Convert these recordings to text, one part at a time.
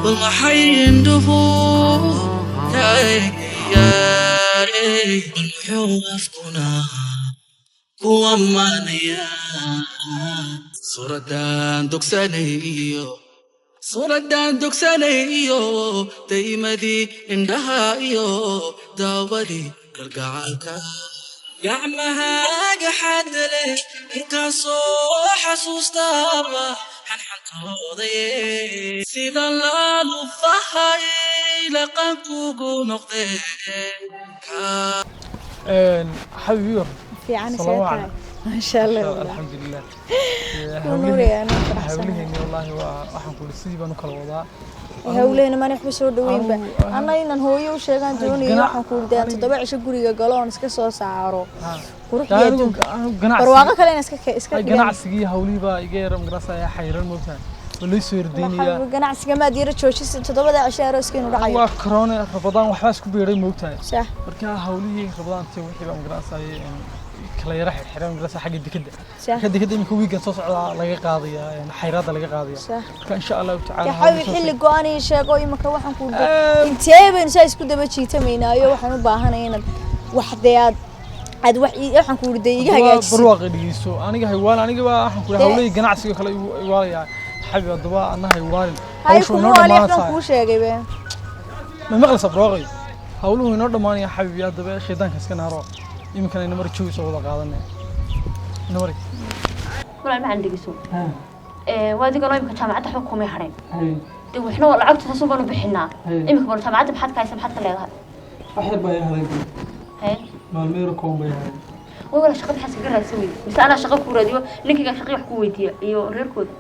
Bal maxay indhuhu taagayaane? Bal muxuu afkuna ku ammaanayaa? Suuraddaan dogsanayo, suuraddaan dogsanayo, daymadii indhaha iyo daawadii kalgacalka, gacmahaaga xadda leh intaasoo xasuustaaba xanxantoodaye, sida laalufahay laqankugu noqdee. Xabiibi, war. Fiican. Salaam See tahay? Calaykum. Maasha Allah. Alxamdulilah. Nuuraya, anaa faraxsanahay. Hawlaheenni wallaahi waa waxaan ku sidii baan u kala wadaa. Hawlehena mana waxba soo dhaweynba. Anna inaan hooyo u sheegaan doonayo. Waxaan ku urdaan 7 cisho guriga galo oon iska soo saaro quruxdii adduunka, barwaaqo kale inaan iska dhigan. Ganacsigii hawlihii baa iga yara magarasaya xayran, moogtahay, waa loo soo yardaynayaa. Ganacsiga maad yara joojisa 7da cisho arooska inuu dhacayo? Waa corona, Rabadaan, waxbaa isku biiray, moogtahay. Sax. Marka hawlihii Rabadaantii wixii baa magarasaya kala yara xirxiran, magarasa xagga dekadda. Sax. Marka dekadda iminka wiigan soo socdaa laga qaadaya xayraadda laga qaadaya. Sax. Marka insha Allahu tacaala Ya xawi, xilli go-an ii sheego. Imika waxaan ku intee baynu saa isku daba jiitamaynaayo? Waxaan u baahanay inaad wax dee aad wax waxaan ku uri dee iga hagaajisid. Barwaaqi, dhegeyso, aniga haywaan, aniga baa waxaan ku hawlihii ganacsiga kale igu iwaalayaa. Xabi, haddaba anna haywaalin. Hay Hawshu kuma inoo waali waxbaan dhammaanaysaa. kuu sheegay be. Ma maqlaysaa, barwaaqi? Hawluhu inoo dhammaanaya, xabibi. Haddaba shaydaanka iska naaro. Iminkana ina mari, jawi soo wada qaadanay, ina mari. Walaal macaan, dhegeyso, waadigan oo imika jaamacadda waxba kumay hadheen dee, waxna waa lacagta taasun baanu bixinaa. Imika bal jaamacadda maxaad ka haysa, maxaad ka leedahay? Wax yar baa haray. Haye. Maalmo yar kooban bay haray. Way walaal, shaqada maxaad iskaga raadsan weyde? Mise anaa shaqo kuu raadiyo, ninkayga shaqii wax kuu weydiiya iyo reerkooda?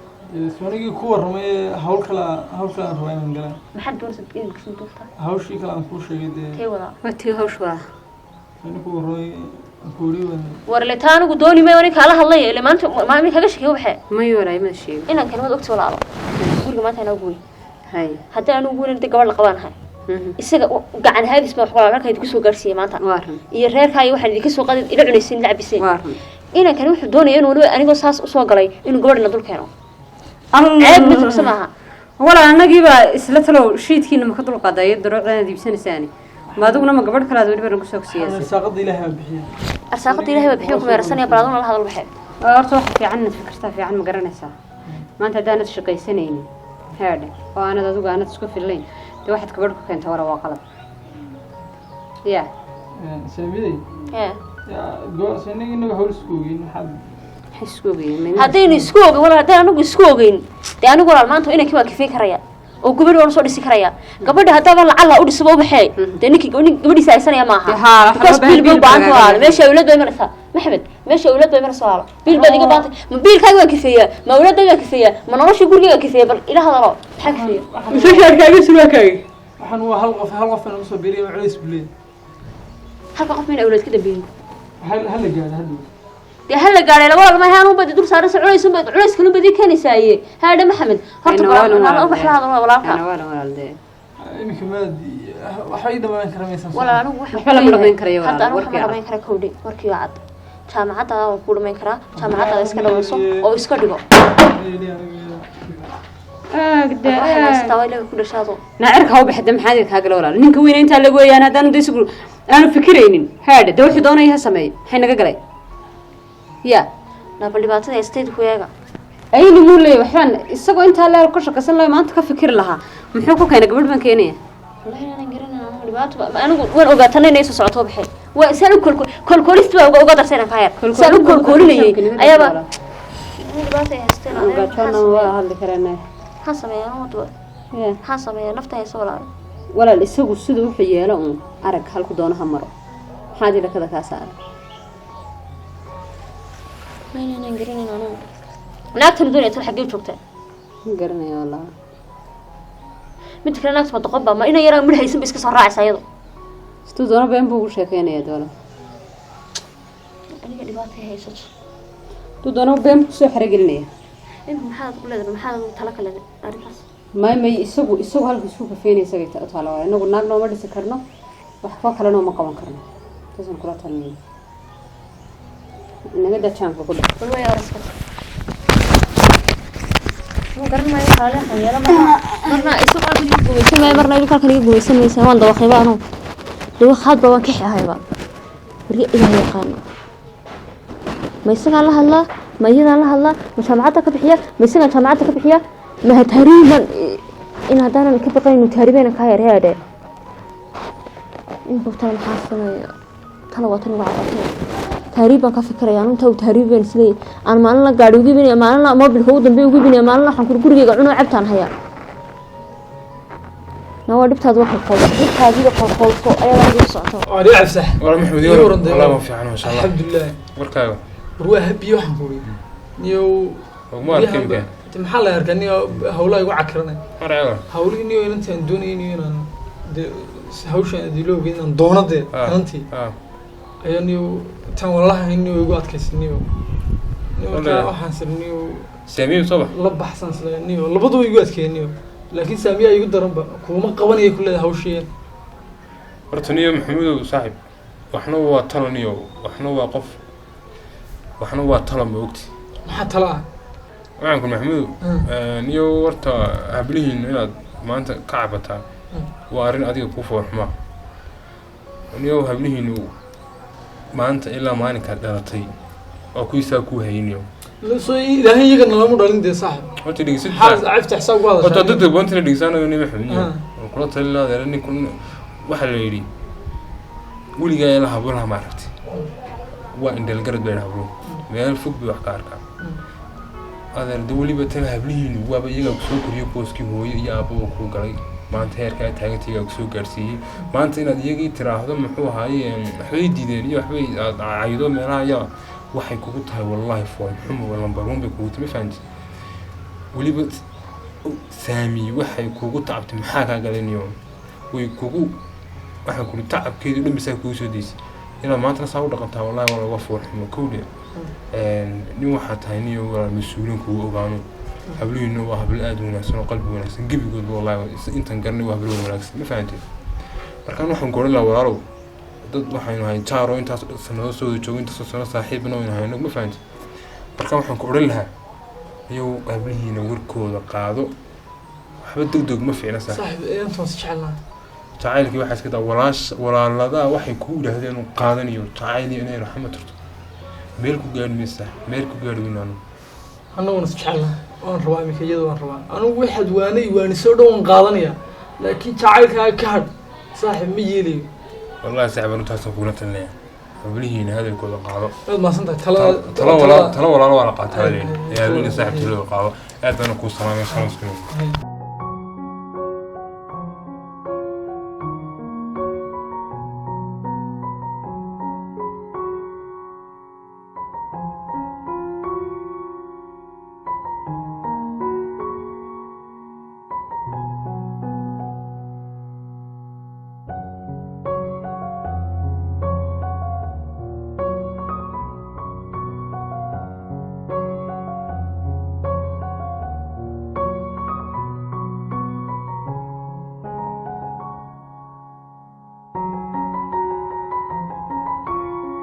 Anigii ku warramay, hawl kale, hawl kale aan rabaa inaan galaan. Maxaad doonaysa inaad kasii duuftaa? Hawshii kale aan kuu sheegay dee. Tee wadaa? Waa tii hawsh waa. Ani ku warramay, aan ku wari waan. War ile taa anigu dooni maayo, nin kaala hadlaya ile maanta maalmin kaga shekeyo waxee. May walaay, ma sheego. Inaan kalimad ogti walaalo, guriga maanta inaa gooy. Hay. Haddii anigu weynan de gabadh la qabaan ahay, isaga gacan haadis baa wax walaal halkaa idinku soo gaarsiiyey maanta. Waa run. Iyo reerkaa iyo waxaan idinka soo qadin, ila cunaysin, ila cabiseen. Waa run. Inankani wuxuu doonaya inuu weliba anigoo saas usoo galay inuu gabadhina dul keeno. Ceeb mid mise maaha? Walaal, annagiibaa isla talow shiidkiina ma ka dulqaadayo daroocdanaad iibsanaysaani? Ma adiguna ma gabadh kalaad weliba nagu soo siyaasay? Arsaaqada Ilaahay baa bixiya. Arsaaqada Ilaahay baa bixiyo, ku meersanaya. Bal aduna la hadal waxee. Horta waxa fiican inaad fikirtaa fiican, ma garanaysaa? Maanta haddaanad shaqaysanaynin, heedhe, oo aanad adigu aanad isku fillayn, dee waxaad gabadh ku keenta wara waa qalad ya. Saamiday. Ee. Inaga inaga hawl isku ogeyn maxaad? Maxay isku ogayeen? Haddaynu isku ogeyn walaal, haddaan anigu isku ogeyn dee, anigu walaal maanta inankii waan kifeyn karaya oo gabadhi waan usoo dhisi karaya. Gabadha haddaaba lacala u dhisaba ubaxee dee, ninkii nin gabadhiisa haysanaya maaha. Haa, waxaa because loo baahan biil bay u biil baahanta baa walaal. lagaaga. Meesha awlaad bay imanaysaa, Maxamed, meesha awlaad bay imanaysaa walaal. Biil baad iga baahantay. Ma biilkaaga waan kifeeyaa? Ma awlaadayda waan kifeeyaa? Ma nolosha gurigayga waan kifeeyaa? Bal ila hadalo, maxaa kifeeya? Mise shaarkaaga, surwaalkaaga? Waxaan waa hal qof, hal qof inuu soo biiriyo culays buu leeyahay. Halka qof mayna awlaad ka dambeeyin. Hal hal la gaadho hadhow. Dee hal la gaadhay laba walaal maaha, anun baad dul saaraysa culays un baad, culays kalun baad ii keenaysaaye. Haadhe Maxamed, horta ubax la hadalo walaalka. Walaal, walaal dee. Iminka maad waxba ii dhamaan kara maysan. Walaal, anigu waxaan Waxba lama dhamayn karayo, walaal, hadda anigu waxba warkii ma dhamayn kara. Kowdhe, warkii waa cad. Jaamacaddaada waan kuu dhamayn karaa, jaamacaddaada iska dhamayso oo iska dhigo. Waxaad haysataa waa Ilaahay ku dhashaado. Naacirka ha u baxda, maxaa idin kaa gala walaal? Ninka weyna intaa lagu weeyaan haddaanu de isagu aanu fikiraynin, haadhe dee, wuxuu doonaya ha sameeyo. Maxay naga galay ya? Nabal dhibaatada haystayda ku eega. Ayni muu leeyahy waxbaan isagoo intaa leel ku shaqaysan lahaa maanta ka fikiri lahaa, muxuu ku keenay gabadh baan keenaya? Wallahi inaanan garanin anigu dhibaato anigu waan ogaatanay inay soo socoto baxay. Waa saan u kolkoolist baa uga darsay inaan ka yar saan u kolkoolinayay ayaaba dhibaata ay haysteen. Gaajona waa hadli karana. Maxaan sameeyaa anigu hadda? Ya. Maxaan sameeyaa? Nafta haysa walaal. Walaal, isagu siduu wuxuu yeelo uun arag, halku doono ha maro. Maxaad ilakada kaa saaray? Ma inaanan garanin anigu naagtan doonaya tan xaggee joogtaa? Ma garanaya wallah. Midda kale, naagta ma doqon ba? Ma ina yaraan midh haysan ba iska soo raacaysa iyado? Siduu doono been buu ugu sheekeynaya doola. Aniga dhibaata ay haysato. Siduu doono been buu kusoo xerogelinaya. Imika maxaad u leedahay, maxaad tala ka leedahay arrintaas? May, isagu halka isku kafeynaya isagay u taala waay. Inagu naag nooma dhisi karno, waxba kale nooma qaban karno. Taasaan kula talinaya, inaga daa jaamka ku dhex. Bal way araska. Garan maayo xaale xayeelo marna isagu halkan iga gumaysan maayo, marna idinku halkan iga gumaysan maysaa. Waan dawaqayba anugu, dawaqaadba waan kixi ahayba. Baryo Ilaah yaqaano, ma isagaan la hadlaa, ma iyadaan la hadlaa, ma jaamacadda ka bixiya, ma isagaan jaamacadda ka bixiya, ma tahriiban in haddaanan ka baqayn tahriibeyna kaa yar heedhe in tala maxaa sameeya? Tala waa tan igu cabatay. Tahriib baan ka fikiraya anu. Inta uu tahriib baan isleeyahay, aan maalin la gaadhi ugu ibinaya, maalin la mobilka ugu dambeeya ugu ibinaya, maalin la waxaan kuri gurigeyga cuno cabtaan hayaa. Na waa dhibtaadu, waa kolkoolso, dhibtaadiga kolkoolso ayaa adiga socoto. Waa cabsax. Wala Maxamed. Iyo waran dee. Walaa, waan fiican, masha Allah. Alxamdulilah. Warkaaga? War waa habiye, waxaan ku uri niyow. Ogma arkay imika. Maxaa la arkaa niyo, hawlaha igu cakiranay. Marcaba. Hawlihii niyo, inantii aan doonayay niyo, inaan dee hawshan adiilowga inaan doono dee inantii ayaa niyo tan wallahi niyo igu adkaysay niyo. Niyo markaa Wallahi. Waxaan sir niyo Saamiyo soo bax. La baxsan sila niyo, labaduba igu adkeeyay niyo, laakiin Saamiyaa igu daranba, kuuma qabanaya kuleeda hawsheen. Horta niyo Maxamudow saaxib, waxna waa talo niyo, waxna waa qof, waxna waa talo, ma ogti? Maxaa tala ah? Waxaan ku Maxamudow, niyo horta hablihiin inaad maanta ka cabataa waa arrin adiga kuu foolxumaa. Niyo, hablihiinu maanta ilaa maalinkaad dhalatay waa kuwiisaa kuu hayniyo. Soo Ilaahay iyagana lama dhalin dee saaxib. Horta dhegeysid. Maxaa cafta xisaab ku horta hadashaa? Dadka boontina dhegeysanayo ni Maxamed niyo. Ah. Waan kula talin lahaa ninku, waxaa la yidhi weligaa ila hablaha ma aragtay, waa indhalgarad bay habluhu, meel fog bay wax ka arkaa adeer. De weliba tan hablihiinu waaba iyagaa kusoo koriyo, booskii hooyo iyo aababa kuu galay. Maanta heerkaa taaganta iyagaa kusoo gaarsiiyey. Maanta inaad iyagii tiraahdo muxuu ahaaye waxbay diideen iyo waxbay aad caydo meelaha ayaa waxay kugu tahay wallahi fool xumo, number one bay kugu tahay, ma fahanti? Weliba Saami waxay kugu tacabtay, maxaa kaa galanayo? Way kugu, waxaan kuli tacabkeedii dhan bisaa kugu soo deysay. Inaad maantana saa u dhaqantaa wallahi waa laga fool xumo kowdhe. Nin waxaa tahay niyo walaal mas-uuliin kugu ogaano. Hablihiina waa hablo aada u wanaagsan oo qalbi wanaagsan gebigoodba, wallahi intan garanay waa hablo wanaagsan, ma fahanteen? Markaan waxaan ku odhan lahaa, walaalow, dad waxaynu ahay jaaro, intaas sanado soo wada joogo, intaasoo sano saaxiibna waynu hayno, ma fahanteen? Markaan waxaan ku odhan lahaa iyow hablihiina warkooda qaado, waxba degdeg ma fiicna saaxiib. Saaxib, inantan waan is jecelnahay. Jacaylkii waxaa iska daa walaash, walaaladaa waxay kuu yidhaahdeen inuu qaadanayo jacayl iyo inay raxma turto meel ku gaadhi maysa, meel ku gaadhi weynaano. Annaguna is jecelnahay, waan rabaa iminka iyada, waan rabaa anigu. Waxaad waanay waanisoo dhan waan qaadanaya, laakiin jacaylkaaga ka hadh saaxib, ma yeelayo. Wallahi saaxiib, anu taasaan kugula talinaya, hablihiina hadalkooda qaado. Waad mahadsan tahay talada. Talo walaal, talo walaalo waa la qaataa. Ay, ee ay, hablihiina ay. Saaxiib, talada qaado. Aad baan kuu salaamay, salaam.